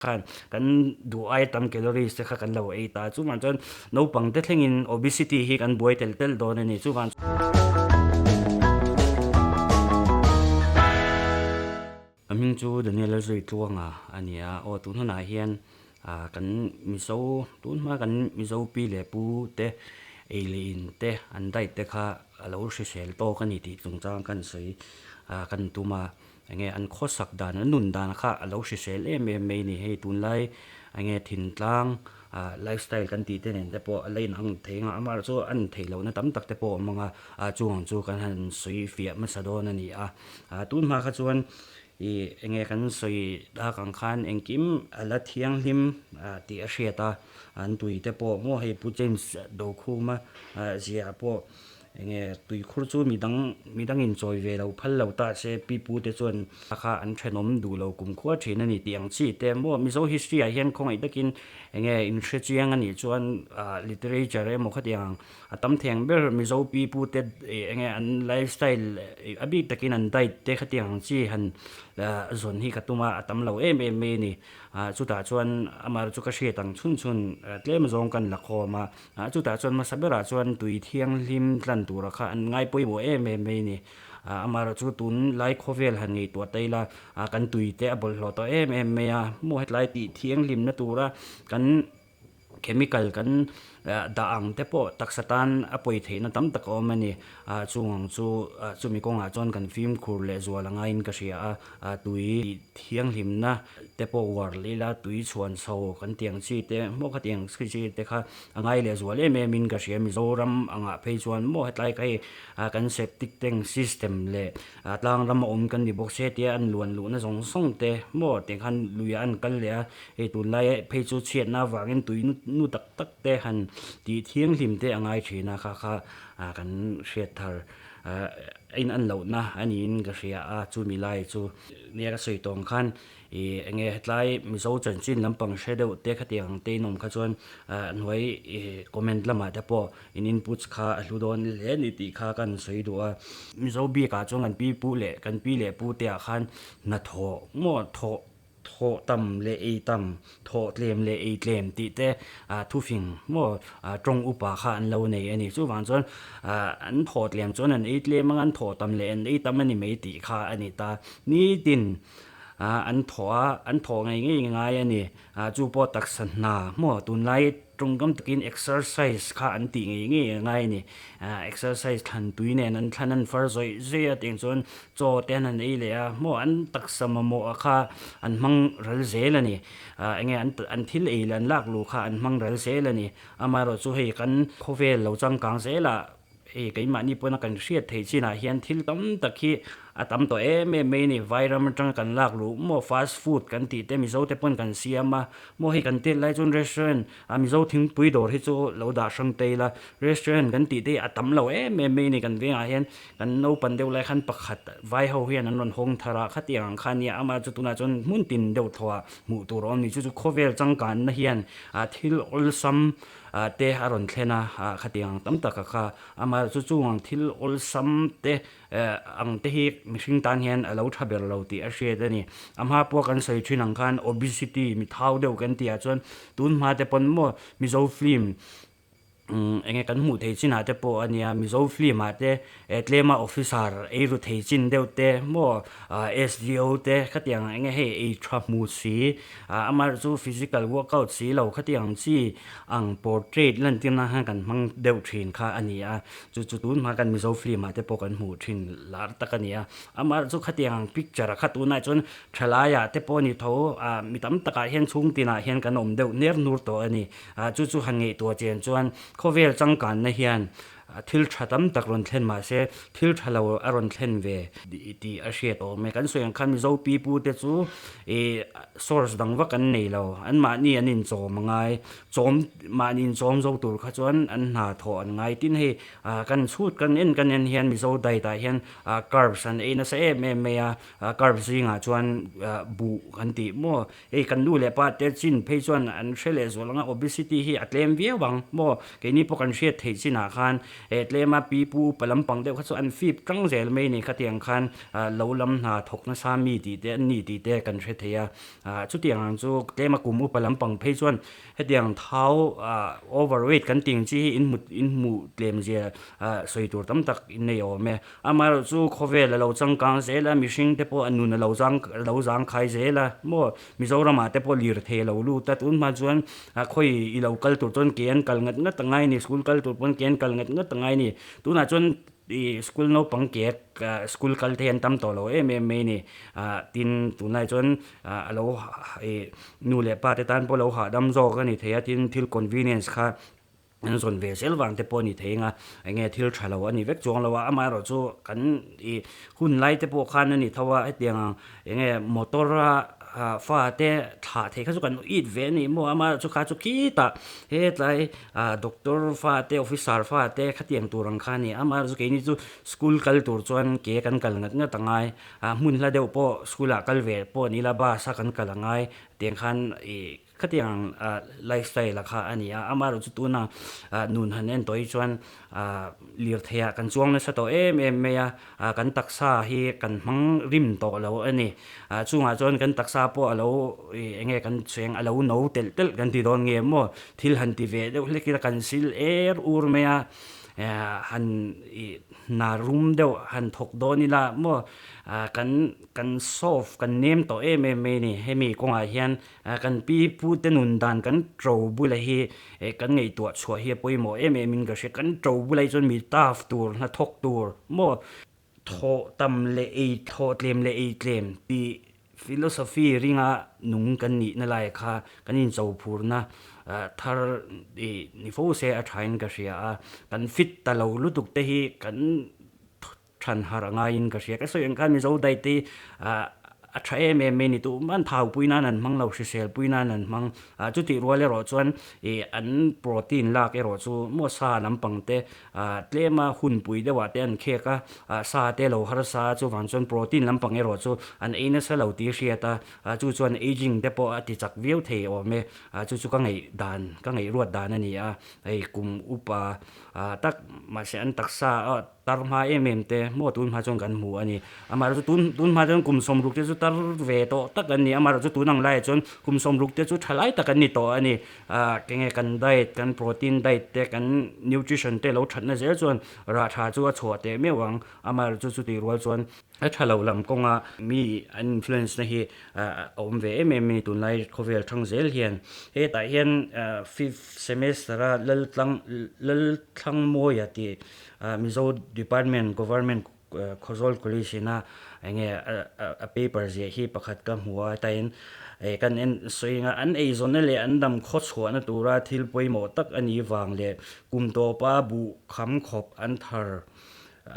Khan kan duh ai tam calories te kha kan lo ei ta. Chuvang chuan naupang te thlengin obesity hi kan buai tel tel dawn a ni. Chuvang Ka hming chu Daniel Lalzuitluanga a ni a. Aw tun hunah hian kan Mizo tun hma kan Mizo pi leh pu te ei leh in te an diet te kha a lo hrisel tawk a ni tih chungchang kan sawi kan tum a. Enge an khawsak dan, an nun dan kha a lo hrisel em em mai a ni. Hei tunlai enge thintlang ah lifestyle kan tih te nen te pawh a la inang thei ang a, amaherawhchu chu a intheih lohna tam tak te pawh a awm ang a, ah chung ang chu kan han sawi fiah hmasa dawn a ni a. Ah tun hma kha chuan ih enge kan sawi dak ang khan engkim a la thianghlim ah tih a hriat a, an tui te pawh maw hei Pu James Dokhuma ah ziah pawh Enge tuikhur chu midang midangin chawi ve lo phal lo ta se pi pu te chuan a kha an thenawm duh lo kumkhua thin a ni tih ang chi te maw Mizo history ah hian khawngaih takin enge in hre chiang a nih chuan ah literature emaw khatiang ang a tam theng ber Mizo pi pu te enge an lifestyle a bik takin an diet te khatiang ang chi han zawn hi ka tum a a tam lo em em mai a ni. Ah chutah chuan amah chu ka hriat ang chhun chhun tlem zawng kan la khawm a. Ah chutah chuan hmasa berah chuan tui thianghlim tlan tura kha an ngai pawimawh em em mai a ni. Ah amaherawh chu tun lai khawvel han ngaihtuah ta ila ah kan tui te a bawlhhlawh tawh em em mai a. Maw hetlai tih thianghlimna tura kan chemical kan dah ang te pawh taksa tan a pawi theihna tam tak a awm a ni. Ah chung ang chu ah chumi kawngah chuan kan fimkhur leh zual a ngaiin ka hria a. Ah tui thianghlimna te pawh uar leh ila tui chhuan chho kan tih ang chi te maw khatiang chi chi te kha a ngai leh zual em em in ka hria Mizoram angah phei chuan maw hetlai kha hei ah kan septic tank system leh ah tlang ram a awm kan ni bawk se tia an luan luhna zawng zawng te maw tiang khan luiah an kal leh a hei tunlai phei chu chhiatna avangin tui nu tak tak te han tih thianghlim te a ngai thin a kha kha ah kan hriat thar ah a in an lohna a niin ka hria a chumi lai chu nia ka sawi tawh ang khan ih eng nge hetlai Mizo chanchin lampang hre deuh te khatiang ang te in awm kha chuan ah hnuai ih comment lamah te pawh in inputs kha a hlu dawn hle a ni tih kha ka han sawi duh a. Mizo bikah chuan kan pi pu leh kan pi leh pu te ah khan hnathawh maw thawh Thawh tam leh ei tam, thawh tlem leh ei tlem tih te thufing maw tawng upa kha an lo nei a ni. Chuvang chuan an thawh tlem chuan an ei tlem ang, an thawh tam leh an ei tam a ni mai tih kha a ni ta. Nitin an thawh a, an thawh ngei ngei ngai a ni. Chu pawh taksa hna maw tunlai Tawngkam takin exercise kha an tih ngei ngei a ngai a ni. Exercise thlan tui nen an thlan an far zawih zawih a tiang chuan chaw te an han ei leh a, maw an taksa mamawh kha an hmang ral zel a ni. Enge an thil ei leh an lak luh kha an hmang ral zel a ni. Amaherawh chu hei kan khawvel lo changkang zelah Hei keimahni pawna kan hriat theih chinah hian thil tam tak hi a tam tawh em em mai a ni. Vairam atanga kan lak luh maw fast food kan tih te Mizo te pawn kan siam a, maw hei kan tet lai chuan restaurant a Mizo thingpui dawr hi chu lo dah hrang ta ila, restaurant kan tih te hi a tam lo em em mai a ni kan vengah hian kan naupan deuh lai khan pakhat vai ho hian an rawn hawng thar a, khatiang ang kha nia amah chu tunah chuan hmun tin deuh thawhah hmuh tur a awm a ni. Chu chu khawvel changkanna hian thil awlsam Ah te a rawn thlen a, ah khatiang ang tam tak a kha amah chu chung ang thil awlsam te eh ang te hi mihring tan hian a lo tha ber lo tih a hriat a ni. A hma pawh kan sawi thin ang khan obesity mi thau deuh kan tih ah chuan tun hma te pawn maw Mizo film umm eng nge kan hmuh theih chinah te pawh a nia Mizo film ah te eh tlema officer ei ru thei chin deuh te maw ah SDO te khatiang eng nge hei ei tha hmu si Ah amaherawh chu physical workout si lo khatiang chi ang portrait lantir nan khan kan hmang deuh thin kha a ni a, chu chu tun hma kan Mizo film ah te pawh kan hmuh thin lar tak a ni a, amaherawh chu khatiang ang picture ah kha tunah chuan thalai ah te pawh ni tho ah mi tam takah hian chhung tinah hian kan awm deuh ner nur tawh a ni, ah chu chu han ngaihtuah chian chuan khawvel changkanna hian Thil tha tam tak rawn thlen mah se, thil tha lo a rawn thlen ve tih a hriat awm e. Kan sawi ang khan Mizo pipu te chu ih source dang vak an nei lo, anmahni an inchawm a ngai, chawm mahni inchawm zo tur kha chuan an hna thawh an ngai. Tin hei kan chhut kan en kan en hian Mizo diet ah hian carbs an ei nasa em em mai a, carbs zingah chuan buh kan tih maw Hei kan nu leh pa te chin phei chuan an hre leh zual ang a, obesity hi a tlem viau ang maw? Keini pawh kan hriat theih chinah khan Tlema pi pu upa lampang deuh kha chu an fip tang zel mai a ni. Khatiang khan lo lam hna thawk nasa mi tih te an ni tih te kan hre thei a. Chutiang ang chu tlema kum upa lampang phei chuan hetiang thau overweight kan tih ang chi hi inhmu tlem zia sawi tur tam tak in nei awm e. Amaherawh chu khawvel a lo changkang zel a, mihring te pawh a nun a lo zang a lo zangkhai zel a, maw Mizoramah te pawh lirthei a lo lut a, tun hma chuan khawi i lo kal tur chuan ke an kal ngat ngat a ngai a ni, school kal tur pawn ke an kal ngat ngat a ngai a ni. Tunah chuan ih school naupang ke school kal te hi an tam tawh lo em em mai a ni. Tin tunlai chuan a lo ih nu leh pa te tan pawh lo hahdam zawk a ni thei a, tin thil convenience kha An zawn ve zel vang te pawh a ni thei anga eng nge thil tha lo a ni vek chuang lo a, amaherawh chu kan ih hun lai te pawh khan a ni tho a, hetiang ang eng nge motor a fa te thlah theih kha chu kan it ve a ni maw, amaherawh chu kha chu khitah hetlai ah doctor fa te officer fa te khatiang tur ang kha a ni a, amaherawh chu keini chu school kal tur chuan ke kan kal ngat ngat a ngai, ah hmun hla deuh pawh school ah kal ve pawh ni ila bus a kan kal a ngai tiang khan ih. Khatiang life style a kha a ni a, amaherawh chu tuna nun han en tawh hi chuan lirtheiah kan chuang nasa tawh em em mai a, kan taksa hi kan hmang rim tawh lo a ni. Chungah chuan kan taksa pawh a lo eng nge kan cheng a lo no telh telh kan ti dawn nge maw, thil han ti ve deuh hlek ila kan sil er ur mai a, han hna rum deuh han thawk dawn ila maw kan kan soft kan nem tawh em em mai a ni. Hemi kawngah hian Kan pi pute nun dan kan to bula hi kan ngaihtuah chhuah hi a pawimawh em em in ka hria. Kan to bula hi chuan mi tough tur, hnathawk tur maw thawh tam leh ei thawh tlem leh ei tlem tih philosophy ringa nung kan nihna lai kha kan incho phurna thar ni fo se a thain ka hria a. Kan fit ta lo lutuk te hi kan Than har a ngaiin ka hria. Ka sawi ang khan Mizo diet hi a tha em em mai ni. Tuman thau pui nan an hmang lo, hrisel pui nan an hmang. Chutih rual erawh chuan ih an protein lak erawh chu maw sa lampang te tlema hunpui deuhah te an khek a, sa te lo harsa a, chuvang chuan protein lampang erawh chu an ei nasa lo tih hriat a, chu chuan ageing te pawh a ti chak viau thei awm e. Chu chu ka ngaih dan, ka ngaihruat dan a ni a. Hei kum upa tak mahse an taksa Tar hma em em te maw tun hma chuan kan hmu a ni. Amaherawhchu tun tun hma chuan kum sawmruk te chu tar ve tawh tak an ni. Amaherawhchu tun ang laiah chuan kum sawmruk te chu tha lai tak an ni tawh a ni. Ah kenge kan diet kan protein diet te kan nutrition te lo thatna zel chuan rah tha chu a chhuah teh meuh ang. Amaherawhchu chutih rual chuan a tha lo lam kawnga mi an influence na hi a awm ve em em a ni tunlai khawvel thang zel hian. Hetah hian fifth semester a Laltlang Lalthlangmawia tih Mizo Department Government Khawzawl College ina enge a paper ziah hi pakhat ka hmu a hetaiin kan en sawi anga an eizawnna leh an dam khaw chhuahna tura thil pawimawh tak a nih vang leh kum tawpa buh kham khawp an thar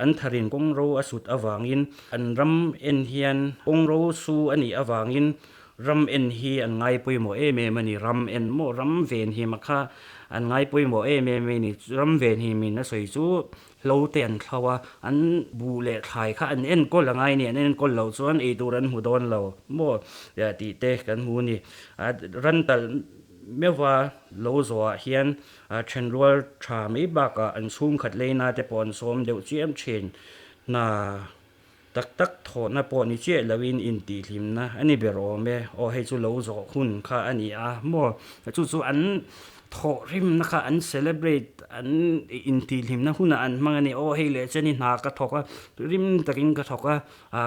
an tharin kawng ro a sut avangin an ram en hian kawng ro su a nih avangin Ram en hi an ngai pawimawh em em a ni. Ram en maw? Ram ven him a kha an ngai pawimawh em em a ni. Ram ven him in a sawi chu hlo te an thlo a, an buh leh thlai kha an enkawl a ngai a ni. An enkawl loh chuan ei tur an hmu dawn lo maw tih te kan hmu a ni. Ran talh meuha lo zawhah hian thenrual tha mai bakah an chhungkhat leina te pawh an sawm deuh chiam thin. Hna Tak tak thawhna pawh ni chiah loin intihhlimna a ni ber awm e. Aw hei chu lo zawh hun kha a ni a maw? Chu chu an thawhrimna kha an celebrate an intihhlimna hunah an hmang a ni. Aw hei leh chen i hna ka thawk a, rim takin ka thawk a,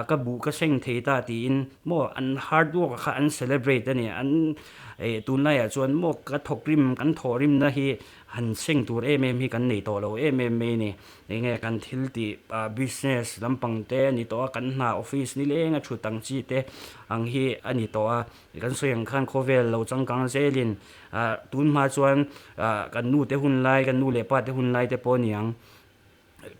ka buh ka seng thei ta tiin maw an hard work kha an celebrate a ni. An tunlaiah chuan maw ka thawkrim kan thawhrimna hi han seng tur em em hi kan nei tawh lo em em mai a ni. Enge kan thil tih business lampang te a ni tawh a, kan hna office ni leng a thut ang chi te ang hi a ni tawh a. Kan sawi ang khan khawvel lo changkang zelin tun hma chuan kan nu te hun lai, kan nu leh pa te hun lai te pawh a ni ang.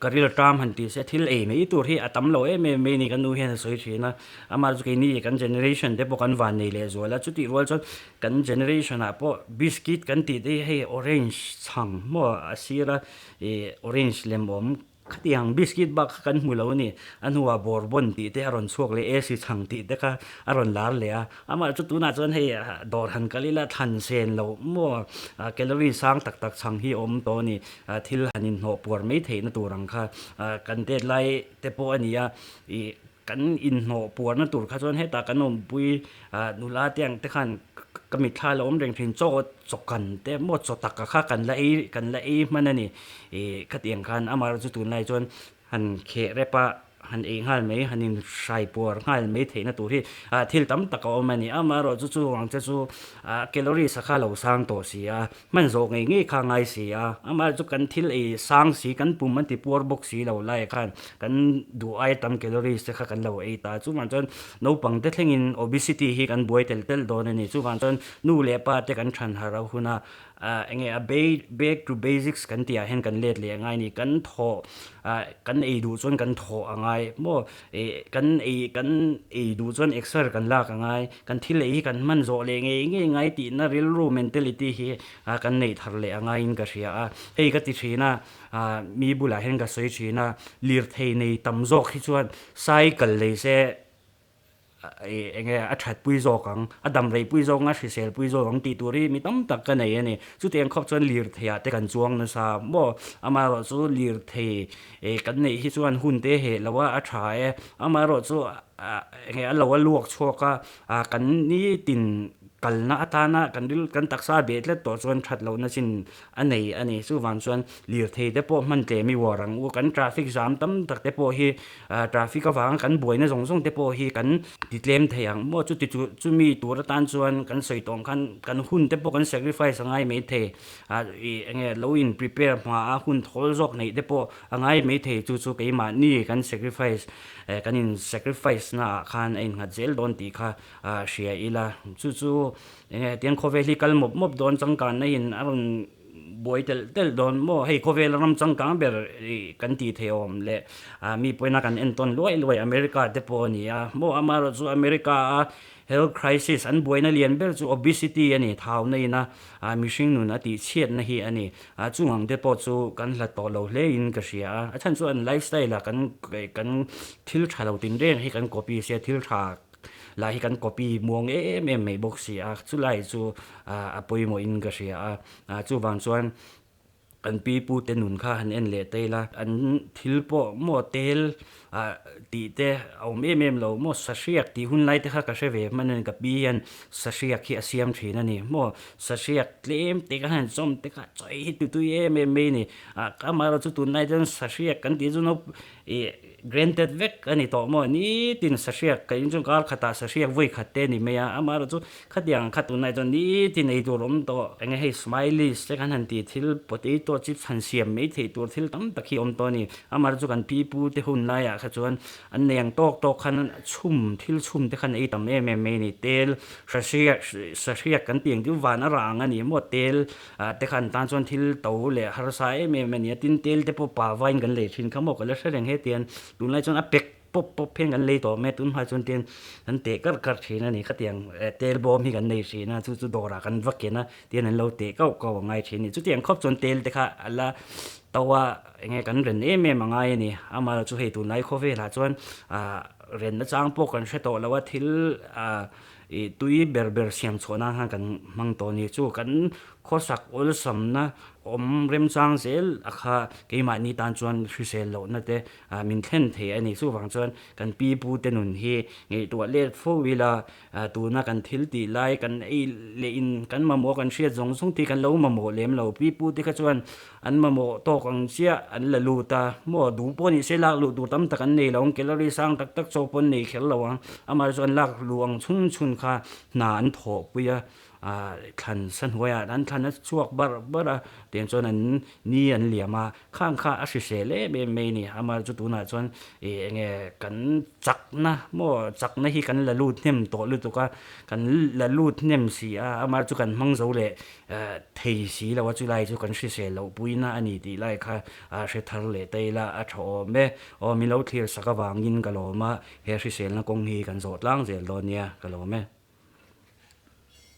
Ka ril ṭam han tih se thil ei mai tur hi a tam lo em em mai a ni kan nu hian a sawi ṭhin a. Amah chu keini kan generation te pawh kan van nei leh zual a, chutih rual chuan kan generation ah pawh biscuit kan tih te hi hei orange chhang maw a sir a ih orange lem awm. Khatiang biscuit bak kha kan hmu lo a ni. A hnuah bourbon tih te a rawn chhuak leh AC chhang tih te kha a rawn lar leh a. Amah chu tunah chuan hei dawr han kal ila thlan sen loh maw calorie sang tak tak chhang hi a awm tawh a ni. Thil han inhnawh puar mai theihna tur ang kha kan tet lai te pawh a ni a. Ih kan inhnawh puarna tur kha chuan hetah kan awmpui nula te ang te khan ka mitthla la awm reng thin chaw chawkan te maw chaw taka kha kan la ei kan la ei hman a ni. Ih khatiang khan amaherawhchu chu tunlai chuan han kheh rep a han ei nghal mai han in hrai puar nghal mai theihna tur hi ah thil tam tak a awm a ni. Amaherawhchu chu chuvang che chu ah calories a kha lo sang tawh si a hman zawh ngei ngei kha a ngai si a amaherawhchu kan thil ei sang si kan pum an ti puar bawk si lo lai khan kan duh ai tam calories te kha kan lo ei ta chuvang chuan naupang te thlengin obesity hi kan buai tel tel dawn a ni. Chuvang chuan nu leh pa te kan than harh a hun a Ah enge a back to basics kan tih ah hian kan let leh a ngai a ni. Kan thawh ah kan ei duh chuan kan thawh a ngai maw? Ih kan ei kan ei duh chuan exer kan lak a ngai. Kan thil ei hi kan hman zawh leh ngei ngei ngai tihna rilru mentality hi ah kan neih thar leh a ngaiin ka hria a. Hei ka ti thin a, ah mi bulah hian ka sawi thin a, lirthei nei tam zawk hi chuan cycle lei se Enge a that pui zawk ang, a dam rei pui zawk ang, a hrisel pui zawk ang tih tur hi mi tam tak ka nei a ni. Chutiang khawp chuan lirtheiah te kan chuang nasa maw? Amaherawhchu lirthei kan neih hi chuan hun te heh lo a, a tha e. Amaherawhchu enge a lo a luak chhuak a, kan nitin kalna atana kan ril kan taksa beh tlat tawh chuan that lohna chin a nei a ni. Chuvang chuan lirthei te pawh hman tlem i uar ang u. Kan traffic jam tam tak te pawh hi traffic avanga kan buaina zawng zawng te pawh hi kan ti tlem thei ang maw? Chuti chu chumi tur atan chuan kan sawi tawh ang khan kan hun te pawh kan sacrifice a ngai mai thei. Ih enge lo in prepare hma a hun thawl zawk neih te pawh a ngai mai thei. Chu chu keimahni kan sacrifice kan in sacrifice na ah khan a innghat zel dawn tih kha hria ila. Chu chu Enge hetiang khawvel hi kal mawp mawp dawn changkanna in a rawn buai telh telh dawn maw? Hei khawvel ram changkang ber kan tih theih awm leh mi pawina kan entawn luai luai America te pawh a ni a maw? Amaherawh chu America a health crisis an buaina lian ber chu obesity a ni, thauna ina mihring nun a tih chhiatna hi a ni. Chung ang te pawh chu kan hlat tawh lo hle in ka hria a, a chhan chu an lifestyle ah kan kan thil tha lo tinreng hi kan copy sia thil tha Lah hi kan copy muang em em mai bawk si a, chulai chu a pawimawh in ka hria a, chuvang chuan kan pi pu te nun kha han en leh ta ila, an thil pawh maw tel tih te a awm em em lo maw, sahriak tih hun lai te kha ka hre ve hman a ni, ka pi hian sahriak hi a siam thin a ni maw, sahriak tlem te kha han chawm te kha chawi hi tutui em em mai a ni, amaherawhchu tunlai chuan sahriak kan tih chu Ih, granted vek a ni tawh maw? Nitin sahriak ka in chu kar khatah sahriak vawi khat te a ni mai a, amaherawh chu khatiang kha tunlai chuan nitin ei tur awm tawh. Enge hei smileys te kan han tih thil potato chips han siam mai theih tur thil tam tak hi awm tawh a ni. Amaherawh chu kan pi pu te hun laiah kha chuan an nei ang tawk tawk khan chhum thil chhum te khan ei tam em em mai a ni. Tel sahriak sahriak kan tih ang chu van a rang a ni maw? Tel Ah te khan tan chuan thil to leh harsa em em a ni a, tin tel te pawh pa vain kan lei thin kha maw ka la hre reng hetiang tunlai chuan a pek pawp pawp hian kan lei tawh mai a, tunhma chuan tiang kan teh karh karh thin a ni khatiang tel bawm hi kan nei thin a chu chu dawrah kan va ken a tiang an lo teh kauh kauh a ngai thin a ni chutiang khawp chuan tel te kha a la to a eng nge kan ren em em a ngai a ni amaherawhchu hei tunlai khawvelah chuan ah ren nachang pawh kan hre tawh lo a thil ah Ih tui ber ber siam chhuah nan khan kan hmang tawh a ni. Chu kan khawsak awlsamna awm remchang zel a kha keimahni tan chuan hrisel lohna te min thlen thei a ni. Chuvang chuan kan pi pu te nun hi ngaihtuah let fo ila tuna kan thil tih lai kan ei leh in kan mamawh kan hriat zawng zawng te hi kan lo mamawh lem lo. Pi pu te kha chuan an mamawh tawk ang chiah an la lut a, maw duh pawh ni se lak luh tur tam tak an nei lo ang, calorie sang tak tak chaw pawh an nei kher lo ang, amah chu an lak luh ang chhun chhun kha hna an thawh pui a, ah thlan sa hnuaiah an thlan a chhuak barh barh a, tiang chuan an ni an liam a, khang kha a hrisel em em mai a ni, amah chu tunah chuan ih enge kan chakna maw chakna hi kan la lut hnem tawh lutuk a, kan la lut hnem si a, amah chu kan hmang zo leh Thei si lo a chulai chu kan hrisel loh puina a ni tih lai kha hre thar leh ta ila a tha awm e. Aw min lo thlir sak avangin ka lawm a, he hriselna kawng hi kan zawh tlang zel dawn nia ka lawm e.